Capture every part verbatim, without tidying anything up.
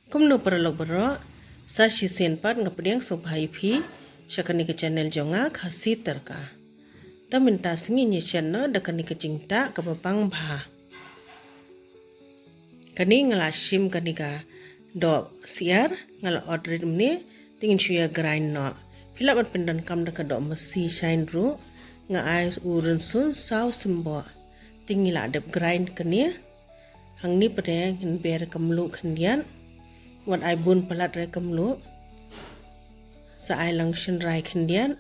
Kumno paralok baroh, sa shisien pat nga pdiang sngewbha ïa phi sha kane ka channel jong nga, Khasi Tyrka. Te mynta sngi ngin ïa shet noh da kane ka jingtah kaba bang bha. Kane nga la shim kane ka doh syiar, nga la ot rit mynne, te ngin shu ïa grind noh. Phi lah ban pyndonkam da ka doh masi shaiñ ruh, nga ai u rynsun saw symboh. Te ngi la dep grind kane. Hangne pat ngin ber ka mluh khyndiat. Wat ai bun palat re ka mluh. Sa ai lang shynrai khyndiat.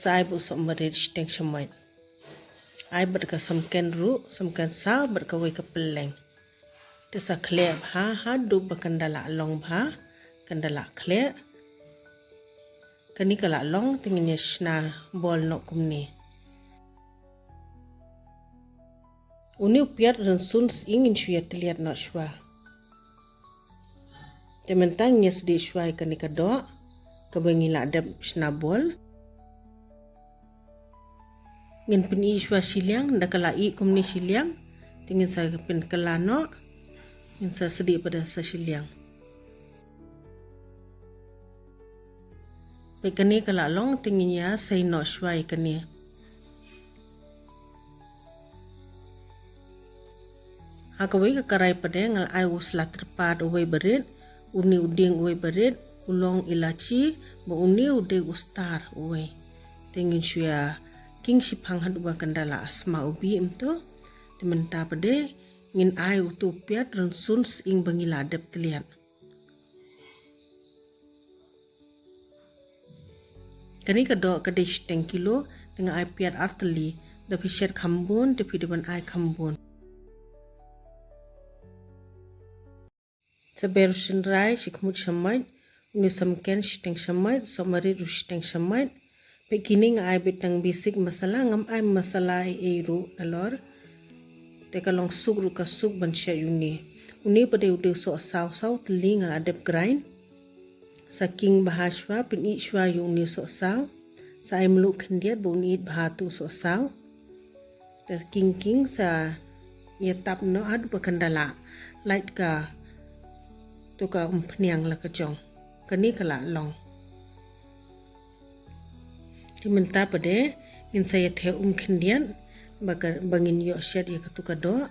Sa ai bad sohmarit shiteng shamoit. Ai bad ka samken ruh, samken saw bad kawei ka pylleng. Te sa khleh bha haduh ba kan da la long bha, kan da la khleh. Kane ka la long, te ngin ïa shna bol noh kumne. Une u piat rynsun sying ngin shu ïa tylliat noh shuwa. Te mynta ngin ïa sdieh shuwa ïa kane ka doh kaba ngi la dep shna bol. Ngin pyn-ih shuwa shiliang, da ka la ih kumne shiliang, te ngin sa pynkylla noh, ngin sa sdieh pat da sa shiliang. Peit kane ka la long, te ngin ïa sei noh shuwa ïa kane. Ha kawei ka karai pat nga la ai u sla tyrpad uwei barit, une u dieng uwei barit, u long ilachi, bad une u dei u star uwei. Te ngin shu ïa king shiphang haduh ba kan da la sma u bih mynta. Te mynta pat ngin ai utu u piat rynsun sying ba ngi la dep tylliat. Kane ka doh ka dei shiteng kilo, te nga ai piat ar tylli, da phi shet kham bun, da phi dei ban ai kham bun. Sa ber u shynrai shi khmut shamoit, une u samken shiteng shamoit, sohmarit ruh shiteng shamoit. Peit kine nga ai beit tang basic masala, ngam ai masala ei ei ruh nalor. Te ka long suk ruh ka suk ban shet ïa une. Une pat u dei u sohsaw, saw tylli nga la dep grind. Sa king bha shuwa, pyn-ih shuwa ïa une u sohsaw. Sa ai mluh khyndiat bad un ih bha utu u sohsaw. Te king king sa ïa tap noh haduh ba kan da la lait katu ka umphniang la ka jong. Kane ka la long. Te mynta pat ngin sa ïa theh um khyndiat ba ka, ba ngin ïoh shet ïa katu ka doh.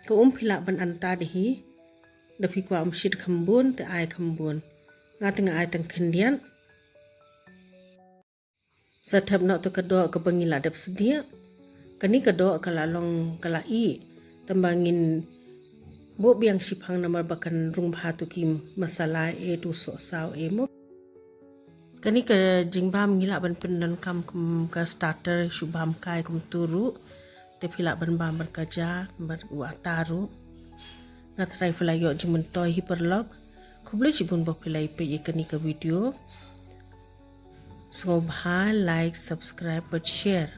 Ka um phi lah ban antad hi, da phi kwah um shit kham bun te ai kham bun. Nga te nga ai tang khyndiat. Sa thep noh utu ka doh kaba ngi la dep sdieh. Kane ka doh ka la long ka la ih. Tangba ngin buh biang shiphang namar ba kan rung bha utu ki masala ei, utu sohsaw ei mo. Kane ka jingbam ngi lah ban pyndonkam kum ka starter, shu bam kai kumtu ruh. Te phi lah ban bam bad ka ja, bad u atta ruh. Nga tharai phi la ïoh jingmyntoi hi paralok. Khublei shibun ba phi la ïa peit ïa kane ka video. Sngewbha like, subscribe bad share.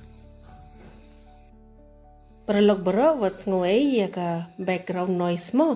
Paralok baroh, wat sngew ei ïa ka background noise mo.